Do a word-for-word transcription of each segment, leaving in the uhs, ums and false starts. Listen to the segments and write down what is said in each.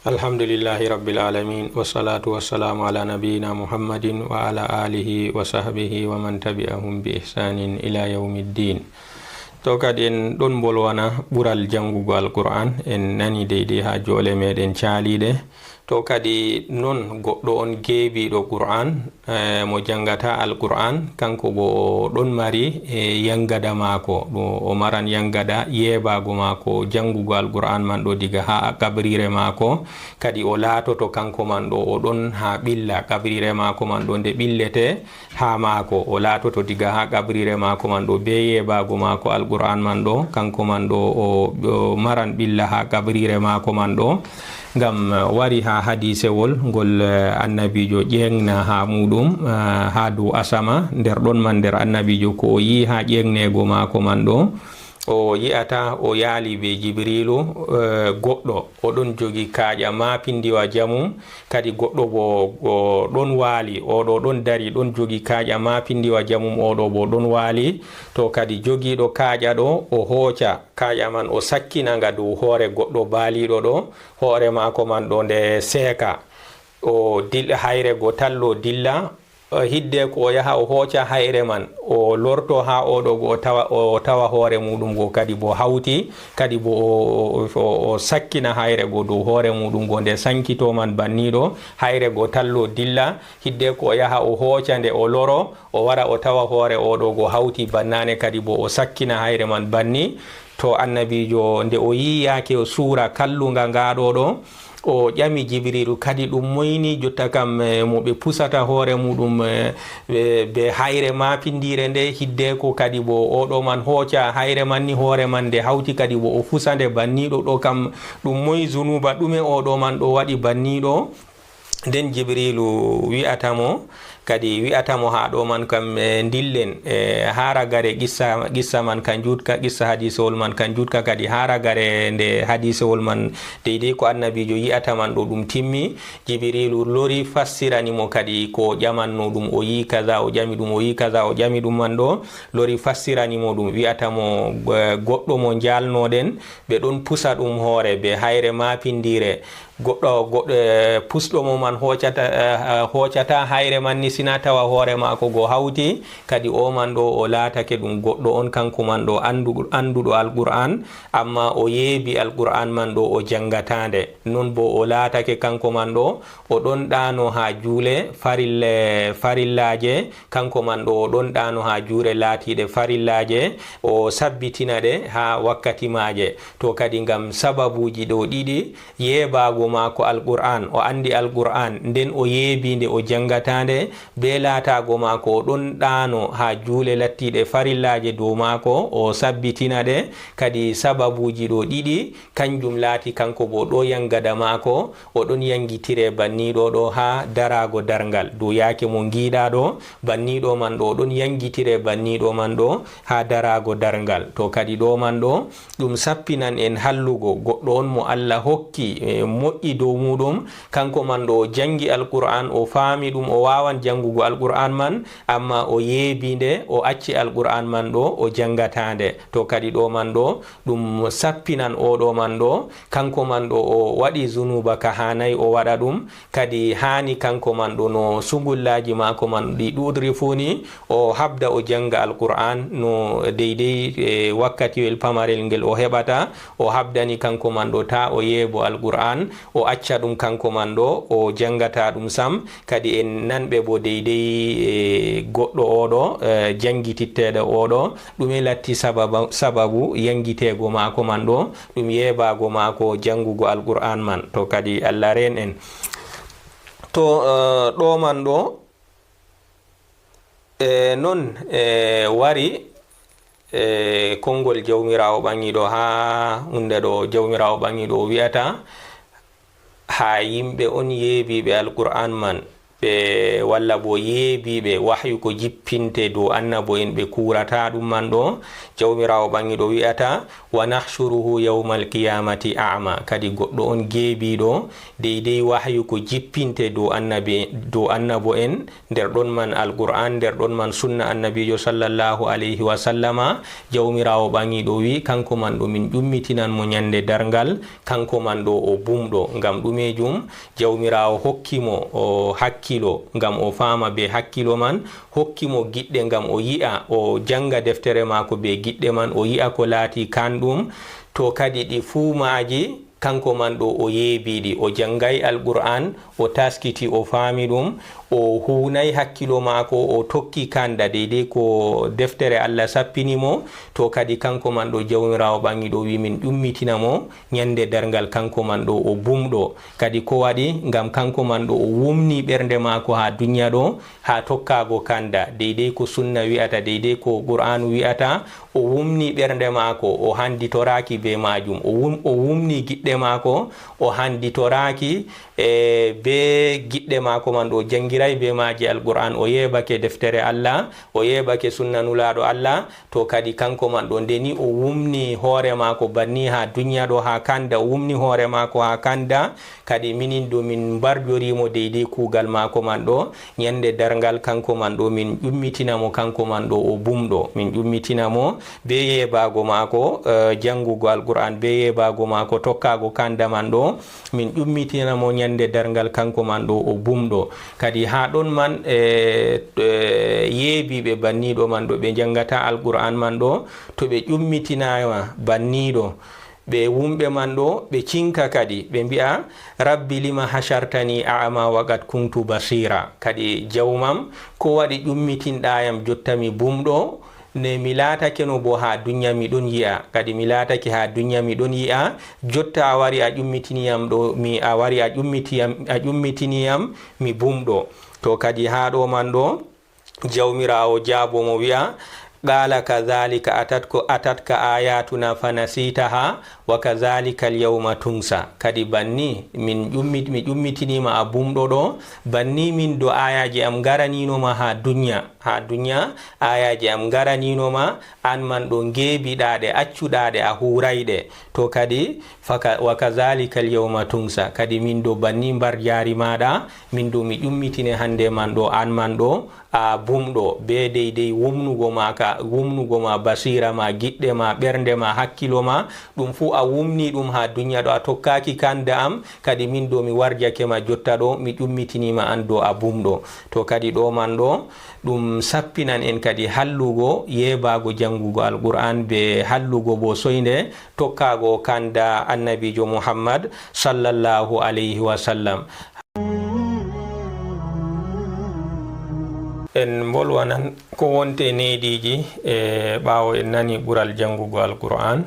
Alhamdulillahi Rabbil Alamin, wassalatu wassalamu ala nabiyyina Muhammadin wa ala alihi wa sahbihi wa man tabi'ahum bi ihsanin ila yawmiddin. To kadi en ɗon mbolwana ɓural janngugo Alqur'an, en nani deydey haa joole meɗen caaliiɗe. To kadi non goɗɗo on geebiiɗo Qur'an, eh, mo janngata Alqur'an, kanko bo o ɗon mari, eh, yangada maako. Ɗum o maran yangada yeebaago maako janngugo Alqur'an man ɗo diga haa qabriire maako. Kadi o laatoto kanko man ɗo o ɗon haa ɓilla qabriire maako man ɗo nde ɓillete haa maako. O laatoto diga haa qabriire maako man ɗo bee yeebaago maako Alqur'an man ɗo, kanko man ɗo o, o maran ɓilla haa qabriire maako man ɗo. Ngam, eh, wari haa hadiisewol ngol, eh, annabiijo ƴeeŋna haa muuɗum, eh, haa dow asama. Nder ɗon man nder annabiijo ko o yi'i haa ƴeeŋneego maako man ɗo, o yi'ata o yaali bee Jibriilu, eh, goɗɗo. O ɗon jogi kaaƴa maapindiwa jamum, kadi goɗɗo bo o ɗon waali. Oo ɗo ɗon dari ɗon jogi kaaƴa maapindiwa jamum, oo ɗo bo ɗon waali. To kadi jogiiɗo kaaƴa ɗo, o hooca kaaƴa man o sakkina nga dow hoore goɗɗo baaliiɗo ɗo, hoore maako man ɗo nde seeka. O dil-, hayre go tallo dilla, eh, hiddeko o yaha o hooca hayre man, o lorto haa oo ɗo go o tawa, o tawa hoore muuɗum go kadi bo hawti, kadi bo o, o, o, o sakkina hayre go dow hoore muuɗum go nde sankito man banniiɗo, hayre go tallo dilla, hiddeko o yaha o hooca nde o loro, o wara o tawa hoore oo ɗo go hawti bannaane kadi bo o sakkina hayre man banni. To annabiijo nde o yi'i yaake o suura kallunga ngaa ɗo ɗo, o ƴami Jibriilu kadi ɗum moyni jotta kam, eh, mo ɓe pusata hoore muuɗum, eh, ɓe, be hayre maapindiire nde, hiddeko kadi bo oo ɗo man hooca hayre man ni hoore man nde hawti kadi bo o fusa nde banniiɗo ɗo kam ɗum moy zunuuba ɗume oo ɗo man ɗo waɗi banniiɗo? Nden Jibriilu wi'ata mo, kadi wi'ata mo haa ɗo man kam, eh, ndillen, eh, haa ragare qissa, qissa man kan juutka, qissa hadiisewol man kan juutka, kadi haa ragare nde hadiisewol man deydey ko annabiijo yi'ata man ɗo ɗum timmi. Jibriilu lori fassirani mo kadi ko o ƴamanno ɗum, o yi'i kaza, o ƴami ɗum, o yi'i kaza, o ƴami ɗum man ɗo, lori fassirani mo ɗum, wi'ata mo, eh, goɗɗo mo njaalnoɗen, ɓe ɗon pusa ɗum hoore be hayre maapindiire. Goɗɗo, goɗɗo, eh, pusɗo mo man hoocata, eh, eh, hoocata hayre man ni sina tawa hoore maako go hawti, kadi o man ɗo o laatake ɗum goɗɗo on kanko man ɗo annduɗo, annduɗo Alqur'an, amma o yeebi Alqur'an man ɗo o janngataa nde. Non bo o laatake kanko man ɗo o ɗon ɗaano haa juule farille, farillaaje, kanko man ɗo o ɗon ɗaano haa juure laatiiɗe farillaaje, o sabbitina ɗe haa wakkati maaje. To kadi ngam sababuuji ɗo ɗiɗi, yeebaago maako Alqur'an, o anndi Alqur'an, nden o yeebi nde o janngataa nde, bee laataago maako o ɗon ɗaano haa juule lattiiɗe farillaaje dow maako, o sabbitina ɗe. Kadi sababuuji ɗo ɗiɗi, kanjum laati kanko bo ɗo yangada maako, o ɗon yangitire banniiɗo ɗo haa daraago darngal. Dow yaake mo ngiiɗa ɗo, banniiɗo man ɗo, o ɗon yangitire banniiɗo man ɗo haa daraago darngal. To kadi ɗo man ɗo, ɗum sappinan en hallugo goɗɗo on mo Allah hokki, eh, moƴƴi dow muuɗum, kanko man ɗo o janngi Alqur'an, o faami ɗum, o waawan janngugo Alqur'an man, amma o yeebi nde, o acci Alqur'an man ɗo, o janngataa nde. To kadi ɗo man ɗo, ɗum sappinan oo ɗo man ɗo, kanko man ɗo o waɗi zunuuba ka haanay o waɗa ɗum, kadi haani kanko man ɗo no sungullaaji maako man ɗi ɗuuɗri fuu ni, o habda o jannga Alqur'an no deydey, e wakkatiwel pamarel ngel o heɓata, o habdani kanko man ɗo taa o yeebo Alqur'an, o acca ɗum kanko man ɗo, o janngataa ɗum sam. Kadi en nanɓe bo deydey, e, goɗɗo oo ɗo, e, janngititteeɗo oo ɗo, ɗume latti sababa-, sababu yangiteego maako man ɗo, ɗum yeebaago maako janngugo Alqur'an man. To kadi Allah reen en. To, e, ɗo man ɗo, e, non, e, wari, e, konngol Jawmiraawo Ɓaŋiiɗo haa huunde ɗo Jawmiraawo Ɓaŋiiɗo o wi'ata, haa yimɓe on yeebiiɓe Alqur'an man, ɓe, walla bo yeebiiɓe wahyu ko jippinte dow annabo en, ɓe kuurata ɗum man ɗo. Jawmiraawo ɓaŋiiɗo wi'ata, "Wa nahshuruhu yawmal qiyamati a'ma." Kadi goɗɗo on geebiiɗo, deydey wahyu ko jippinte dow annabi, dow annabo en, nder ɗon man Alqur'an, nder ɗon man sunna annabiijo sallallahu alayhi wa sallama. Jawmiraawo ɓaŋiiɗo wi, kanko man ɗo min ƴummintinan mo nyande darngal, kanko man ɗo o bumɗo. Ngam ɗumeejum? Jawmiraawo hokki mo o hakkilo ngam o faama be hakkilo man, hokki mo giɗɗe ngam o yi'a, o janga deftere maako be giɗɗe man, o yi'a ko laati kanɗum. To kadi ɗi fuu maaji, kanko man ɗo o yeebiɗi, o jangay Alqur'an, o taskiti, o faami ɗum, o huunay hakkilo maako, o tokki kanda deydey ko deftere Allah sappini mo, to kadi kanko man ɗo Jawmiraawo ɓaŋiiɗo wi min ƴummitina mo nyande darngal, kanko man ɗo o bumɗo. Kadi ko waɗi? Ngam kanko man ɗo o wumni ɓernde maako haa dunya ɗo, haa tokkaago kanda, deydey ko sunna wi'ata, deydey ko Qur'aanu wi'ata, o wumni ɓernde maako, o handitoraaki be maajum, o wum-, o wumni giɗɗe maako, o handitoraaki, e, be giɗɗe maako man ɗo, o jangiray be maaji Alqur'an, o yeebake deftere Allah, o yeebake sunna Nulaaɗo Allah, to kadi kanko man ɗo, nde ni o wumni hoore maako banni haa dunya ɗo, haa kanda, o wumni hoore maako haa kanda, kadi minin ɗo min mbarjori mo deydey kuugal maako man ɗo, nyande darngal kanko man ɗo, min ƴummitina mo kanko man ɗo o bumɗo. Min ƴummitina mo be yeebaago maako, eh, jangugo Alqur'an, be yeebaago maako tokkaago kanda man ɗo, min ƴummitina mo nyande darngal kanko man ɗo o bumɗo. Kadi haa ɗon man, eh, eh, yeebiiɓe banniiɗo man ɗo ɓe jangata Alqur'an man ɗo, to ɓe ƴummitinaama banniiɗo, ɓe wumɓe man ɗo, ɓe cinka kadi, ɓe mbi'a, "Rabbi, lima hashartani a'ma wa qad kuntu basira." Kadi, Jawmam, ko waɗi ƴummitinɗaa yam jotta mi bumɗo? Ne mi laatakeno bo haa dunya mi ɗon yi'a, kadi mi laatake haa dunya mi ɗon yi'a, jotta a wari a ƴummitini yam ɗo, mi, a wari a ƴummiti yam, a ƴummitini yam mi bumɗo. To kadi haa ɗo man ɗo, Jawmiraawo jaabo mo wi'a, "Qala kadhalika atatka, atatka ayatuna fanasitaha wa kadhalika al-yawma tunsa." Kadi banni min ƴummi-, mi ƴummitiniima a bumɗo ɗo, banni min do ayaaji am ngaraniino ma haa dunya, haa dunya ayaaji am ngaraniino ma, an man ɗo ngeebiɗaa ɗe, accuɗaa ɗe, a huuray ɗe. To kadi, faka-, wa kadhalika al-yawma tunsa. Kadi min ɗo banni mbarjaari maaɗa, min ɗo mi ƴummitine hande man ɗo, an man ɗo, a bumɗo, be deydey wumnugo ma ka, wumnugo ma basira ma, giɗɗe ma, ɓernde ma, hakkilo ma, ɗum fuu a wumni ɗum haa dunya ɗo, a tokkaaki kanda am, kadi min ɗo mi warjake ma jotta ɗo, mi ƴummitiniima an ɗo a bumɗo. To kadi ɗo man ɗo, ɗum sappinan en kadi hallugo yeebaago jangugo Alqur'an be hallugo bo soynde tokkaago kanda Annabiijo Muhammad sallallahu alayhi wa sallam. En mbolwanan ko wonte neediiji e ɓaawo en nani ɓural jangugo Alqur'an.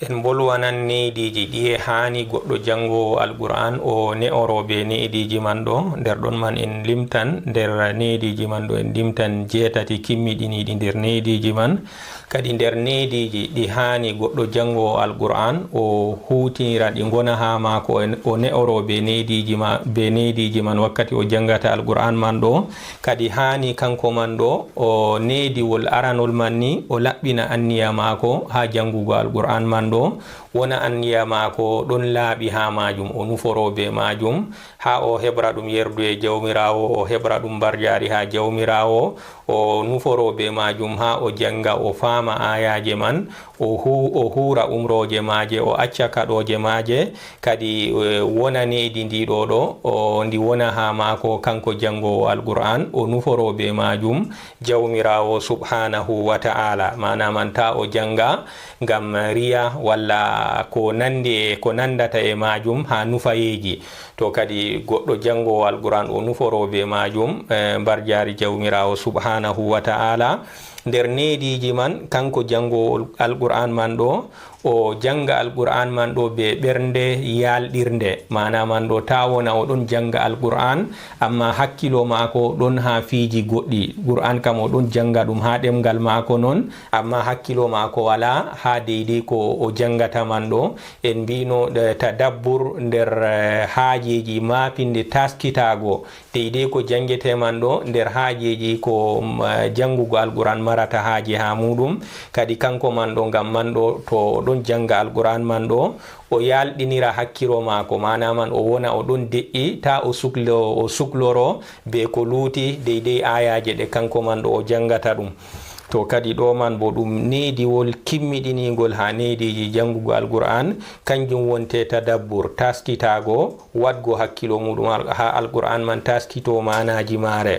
En mbolwanan neediiji ɗiye haani goɗɗo jangoowo Alqur'an o ne'oro be neediiji man ɗo. Nder ɗon man en limtan, nder neediiji man ɗo en limtan jeetati kimmiɗiniiɗi nder neediiji man. Kadi nder neediiji ɗi haani goɗɗo jangoowo Alqur'an o huutinira ɗi ngona haa maako, o ne'oro be neediiji ma-, be neediiji man wakkati o jangata Alqur'an man ɗo. Kadi haani kanko man ɗo, o neediwol aranol man ni, o laɓɓina anniya maako haa jangugo Alqur'an man ɗo, wona anniya maako ɗon laaɓi haa maajum, o nuforo be maajum, haa o heɓra ɗum yerduye Jawmiraawo, o heɓra ɗum mbarjaari haa Jawmiraawo, o nuforo be maajum haa o janga, o faama aayaaje man, o hu-, o huura umrooje maaje, o acca kaɗooje maaje, kadi, eh, wona needi ndi ɗo ɗo, o, ndi wona haa maako, kanko jangoowo Alqur'an, o nuforo be maajum Jawmiraawo subhaanahu wa ta'ala. Maana man, taa o janga ngam riya walla ko nandi e ko nandata e maajum haa nufayeeji. To kadi goɗɗo jangoowo Alqur'an, o nuforo be maajum, eh, mbarjaari Jawmiraawo subhaanahu wa ta'ala. Nder neediiji man, kanko janngoowo Alqur'aan man ɗo, o jannga Alqur'aan man ɗo be ɓernde yaalɗirnde, maana man ɗo, taa wona o ɗon jannga Alqur'aan, ammaa hakkilo maako ɗon haa fiiji goɗɗi. Qur'aan kam o ɗon jannga ɗum haa ɗemngal maako non, ammaa hakkilo maako walaa haa deydey ko o janngata man ɗo. En mbiino, eh, tadabbur nder, eh, haajeeji maapinde taaskitaago. Deydey ko janngete man ɗo nder haajeeji ko, mm, eh, janngugo Alqur'aan marata haaje haa muuɗum. Kadi kanko man ɗo, ngam man ɗo, to o ɗon jannga Alqur'aan man ɗo, o yaalɗinira hakkilo maako, maana man o wona o ɗon deƴƴi, taa o suklo-, o sukloro be ko luuti deydey aayaaje ɗe kanko man ɗo o janngata ɗum. To kadi ɗo man bo ɗum neediwol kimmiɗiniingol haa neediiji janngugo Alqur'aan, kanjum wonte tadabbur, taaskitaago, waɗgo hakkilo muuɗum al-, haa Alqur'aan man taaskito maanaaji maare.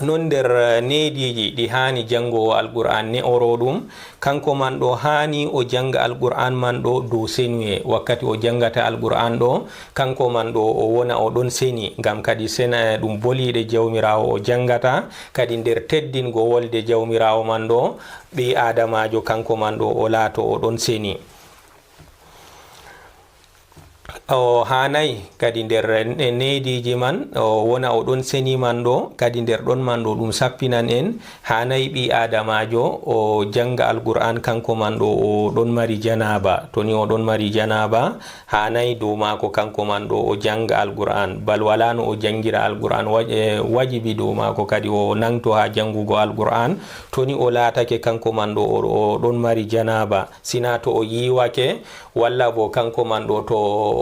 Non nder, eh, neediiji ɗi haani janngoowo Alqur'aan ne'oro ɗum, kanko man ɗo haani o jannga Alqur'aan man ɗo dow senuye. Wakkati o janngata Alqur'aan ɗo, kanko man ɗo o wona o ɗon seni, ngam kadi sena, eh, ɗum boliiɗe Jawmiraawo o janngata, kadi nder teddingo wolde Jawmiraawo man ɗo, ɓii aadamaajo kanko man ɗo o laato o ɗon seni. O haanay kadi nder ne-, neediiji man, o wona o ɗon seni man ɗo, kadi nder ɗon man ɗo ɗum sappinan en, haanay ɓii aadamaajo o jannga Alqur'aan kanko man ɗo o ɗon mari janaaba. To ni o ɗon mari janaaba, haanay dow maako kanko man ɗo o jannga Alqur'aan. Bal walaa no o janngira Alqur'aan, waj-, eh, wajibi dow maako kadi o nangto haa janngugo Alqur'aan. To ni o laatake kanko man ɗo o, o ɗon mari janaaba, sina to o yiiwake, walla bo kanko man ɗo to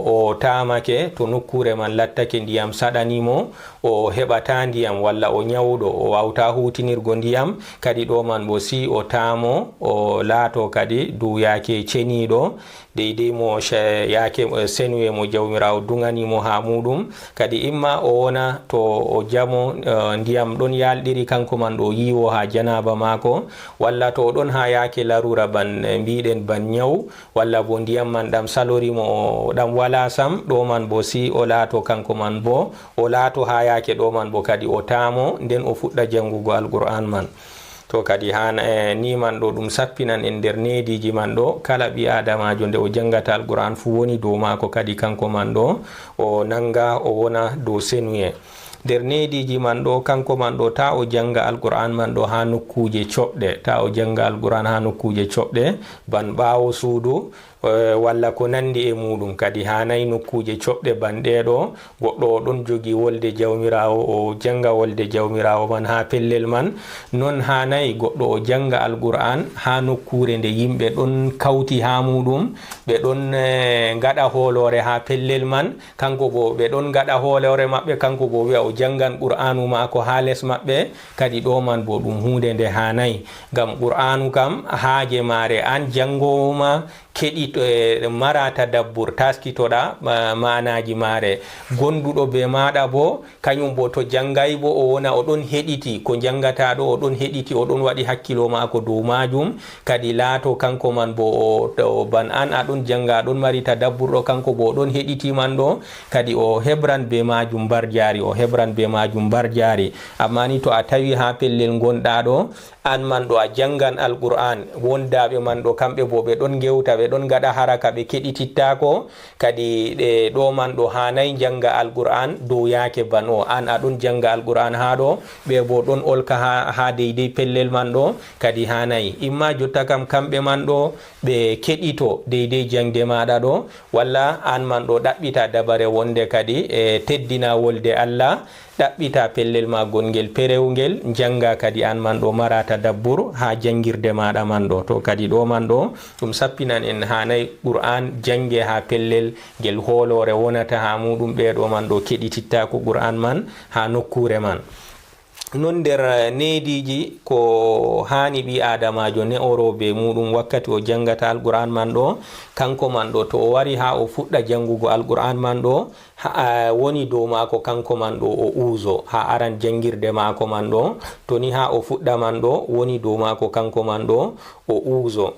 o taamake, to nokkuure man lattake ndiyam saɗani mo, o heɓataa ndiyam, walla o nyawɗo, o waawtaa huutinirgo ndiyam, kadi ɗo man bo si o taamo, o laato kadi dow yaake ceniiɗo, deydey mo ce-, yaake, eh, senuye mo Jawmiraawo duŋani mo haa muuɗum. Kadi imma o wona to o jamo, eh, ndiyam ɗon yaalɗiri kanko man ɗo o yiiwo haa janaaba maako, walla to o ɗon haa yaake laruura ban, eh, mbiɗen ban nyaw, walla bo ndiyam man ɗam salori mo, o ɗam walaa sam, ɗo man bo si o laato kanko man bo, o laato haa yaake ɗo man bo kadi o taamo, nden o fuɗɗa janngugo Alqur'aan man. To kadi haa, eh, ni man ɗo ɗum sappinan en nder neediiji man ɗo, kala ɓii aadamaajo nde o janngata Alqur'aan fuu woni dow maako kadi kanko man ɗo, o nannga o wona dow senuye. Nder neediiji man ɗo, kanko man ɗo, taa o jannga Alqur'aan man ɗo haa nokkuuje coɓɗe, taa o jannga Alqur'aan haa nokkuuje coɓɗe, ban ɓaawo suudu, eh, walla ko nanndi e muuɗum. Kadi haanay nokkuuje coɓɗe ban ɗee ɗo, goɗɗo o ɗon jogi wolde Jawmiraawo, o jannga wolde Jawmiraawo man haa pellel man. Non haanay goɗɗo o jannga Alqur'aan haa nokkuure nde yimɓe ɗon kawti haa muuɗum, ɓe ɗon, eh, ngaɗa hooloore haa pellel man, kanko bo ɓe ɗon ngaɗa hooloore maɓɓe, kanko bo wi'a o janngan Qur'aanu maako haa les maɓɓe. Kadi ɗo man bo ɗum huunde nde haanay, ngam Qur'aanu kam haaje maare aan janngoowo ma keɗito-, eh, mara tadabbur, taaskitoɗa ma-, maanaaji maare. Gonduɗo be maaɗa bo, kañum bo to janngay bo, o wona o ɗon heɗiti ko njanngataa ɗo, o ɗon heɗiti, o ɗon waɗi hakkilo maako dow maajum, kadi laato kanko man bo o, o ban aan a ɗon jannga, a ɗon mari tadabbur ɗo, kanko bo o ɗon heɗiti man ɗo, kadi o hebran be maajum mbarjaari, o hebran be maajum mbarjaari. Ammaa ni to a tawi haa pellel ngonɗaa ɗo, aan man ɗo a janngan Alqur'aan, wondaaɓe man ɗo kamɓe bo ɓe ɗon ngewta, ɓe ɗon ngaɗa haraka, ɓe keɗitittaako, kadi ɗe ɗo man ɗo haanay njannga Alqur'aan dow yaake ban o. Aan a ɗon jannga Alqur'aan haa ɗo, ɓe bo ɗon olka haa, haa deydey pellel man ɗo, kadi haanay. Imma jotta kam kamɓe man ɗo ɓe keɗito deydey jaŋde maaɗa ɗo, walla aan man ɗo ɗaɓɓita dabare wonde kadi e teddina wolde Allah, ɗaɓɓita pellel ma gongel perewngel, njannga kadi aan man ɗo mara tadabbur haa janngirde maaɗa man ɗo. To kadi ɗo man ɗo, ɗum sappinan en haanay Qur'aan jannge haa pellel ngel hooloore wonata haa muuɗum, ɓe ɗo man ɗo keɗitittaako Qur'aan man haa nokkuure man. Non nder neediiji ko haani ɓii aadamaajo ne'oro be muuɗum wakkati o janngata Alqur'aan man ɗo, kanko man ɗo to o wari haa o fuɗɗa janngugo Alqur'aan man ɗo, ha, a, woni dow maako kanko man ɗo o uuzo, haa aran janngirde maako man ɗo, to ni haa o fuɗɗa man ɗo, woni dow maako kanko man ɗo o uuzo.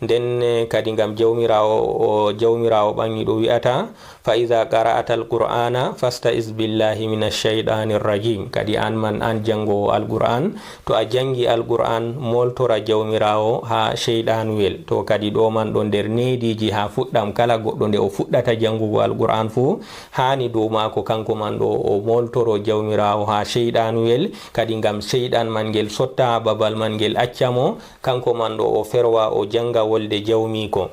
Nden, eh, kadi ngam Jawmiraawo, o, Jawmiraawo ɓaŋiiɗo wi'ata, "Fa iza qara'ata al-Qur'ana fastaiz billahi minash shaytanir rajim." Kadi an man, an janngowo Alqur'an, to a janngi Alqur'an, moltora Jawmiraawo haa shaytanuwel. To kadi ɗo man ɗo nder neediiji haa fuɗɗam, kala goɗɗo nde o fuɗɗata janngugo Alqur'an fuu, haani dow maako kanko man ɗo o moltoro Jawmiraawo haa shaytanuwel, kadi ngam shaytan man ngel sotta haa babal man ngel acca mo, kanko man ɗo o ferwa o jannga wolde Jawmiiko.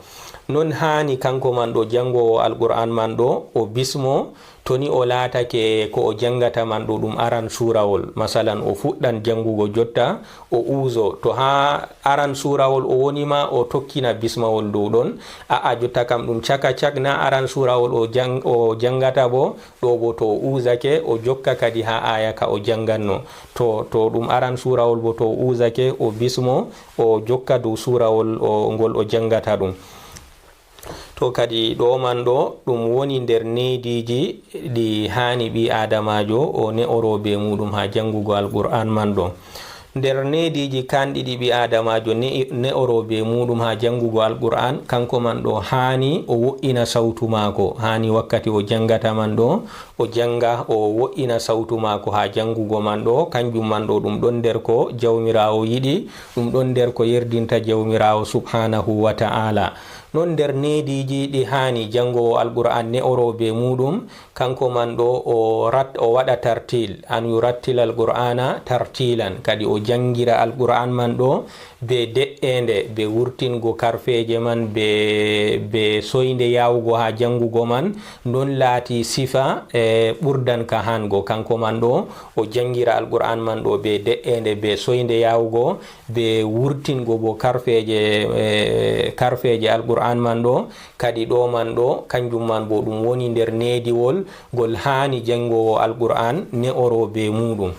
Non haani kanko man ɗo janngoowo Alqur'an man ɗo o bismo, to ni o laatake ko o janngata man ɗo ɗum aran suurawol. Masalan, o fuɗɗan janngugo jotta, o uuzo. To haa aran suurawol o woni ma, o tokkina bismawol dow ɗon. A'a, jotta kam ɗum caka cak na aran suurawol o jang-, o janngata bo, ɗo bo to o uuzake, o jokka kadi haa aaya ka o jannganno. To, to ɗum aran suurawol bo to o uuzake, o bismo, o jokka dow suurawol o, ngol o janngata ɗum. To kadi ɗo man ɗo, ɗum woni nder neediiji ɗi haani ɓii aadamaajo o ne'oro be muuɗum haa janngugo Alqur'an man ɗo. Nder neediiji kanɗi ɗi ɓii aadamaajo ne-, ne'oro be muuɗum haa janngugo Alqur'an, kanko man ɗo haani o wo'ina sawtu maako, haani wakkati o janngata man ɗo, o jannga, o wo'ina sawtu maako haa janngugo man ɗo, kanjum man ɗo ɗum ɗon nder ko Jawmiraawo yiɗi, ɗum ɗon nder ko yerdinta Jawmiraawo subhaanahu wa ta'ala. Non nder neediiji ɗi haani janngoowo Alqur'an ne'oro be muuɗum, kanko man ɗo o rat-, o waɗa tartil, an yurattilal Qur'ana tartilan, kadi o janngira Alqur'an man ɗo be de'eende, be wurtingo karfeeje man, be, be soynde yaawugo haa janngugo man, non laati sifa, e, ɓurdan ka hango. Kanko man ɗo o janngira Alqur'an man ɗo be de'eende, be soynde yaawugo, be wurtingo bo karfeeje, e, karfeeje Alqur'an man ɗo, kadi ɗo man ɗo, kanjum man bo ɗum woni nder neediwol ngol haani janngoowo Alqur'an ne'oro be muuɗum.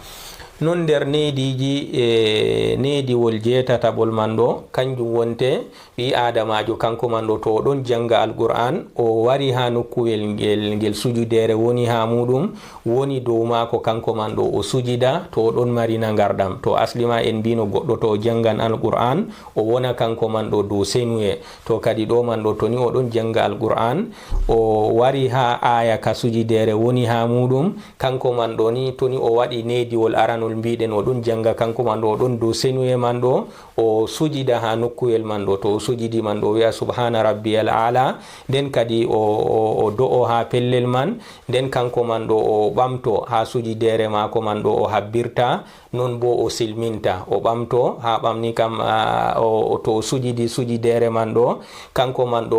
Non nder neediiji, e, neediwol jeetataɓol man ɗo, kanjum wonte ɓii aadamaajo kanko man ɗo, to o ɗon jannga Alqur'an, o wari haa nokkuwel ngel, ngel sujudeere woni haa muuɗum, woni dow maako kanko man ɗo o sujida, to o ɗon mari nangarɗam. To asli ma en mbino goɗɗo to o janngan Alqur'an, o wona kanko man ɗo dow senuye. To kadi ɗo man ɗo, to ni o ɗon jannga Alqur'an, o wari haa aaya ka sujideere woni haa muuɗum, kanko man ɗo ni, to ni o waɗi neediwol aranol, mbiɗen o ɗon jannga kanko man ɗo, o ɗon dow senuye man ɗo, o sujida haa nokkuyel man ɗo. To o sujidi man ɗo, o wi'a, "Subhaana rabbiyal aala." Nden kadi o, o, o do'o haa pellel man. Nden kanko man ɗo o ɓamto haa sujideere maako man ɗo o habbirta. Non bo o silminta, o ɓamto haa ɓamni kam, a, o, o, to o sujidi sujideere man ɗo, kanko man ɗo,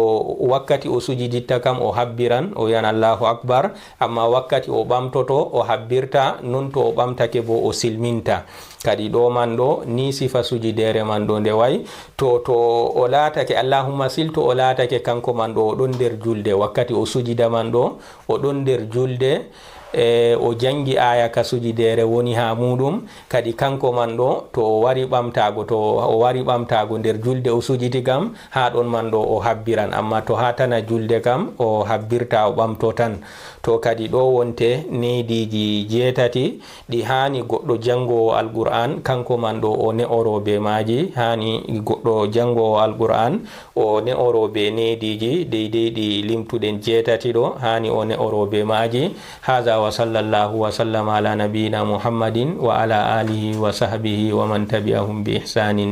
wakkati o sujiditta kam, o habbiran, o wi'an, "Allahu Akbar." Amma wakkati o ɓamtoto, o habbirta, non to o ɓamtake bo o silminta. Kadi ɗo man ɗo, ni sifa sujideere man ɗo nde wa'i. To, to o laatake, Allahumma sil, to o laatake kanko man ɗo, o ɗon nder julde, wakkati o sujida man ɗo, o ɗon nder julde, e, o janngi aaya ka sujideere woni haa muuɗum, kadi kanko man ɗo, to o wari ɓamtaago, to o wari ɓamtaago nder julde o sujidi kam, haa ɗon man ɗo o habbiran, amma to haa tana julde kam, o habbirta, o ɓamto tan. To kadi ɗo wonte neediiji jeetati ɗi haani goɗɗo janngoowo Alqur'an, kanko man ɗo o ne'oro be maaji, haani goɗɗo janngoowo Alqur'an, o ne'oro be neediiji deydey ɗi limtuɗen jeetati ɗo, haani o ne'oro be maaji. Haza wa sallallahu wa sallam ala nabiyina Muhammadin wa ala alihi wa sahbihi wa man tabi'ahum bi ihsanin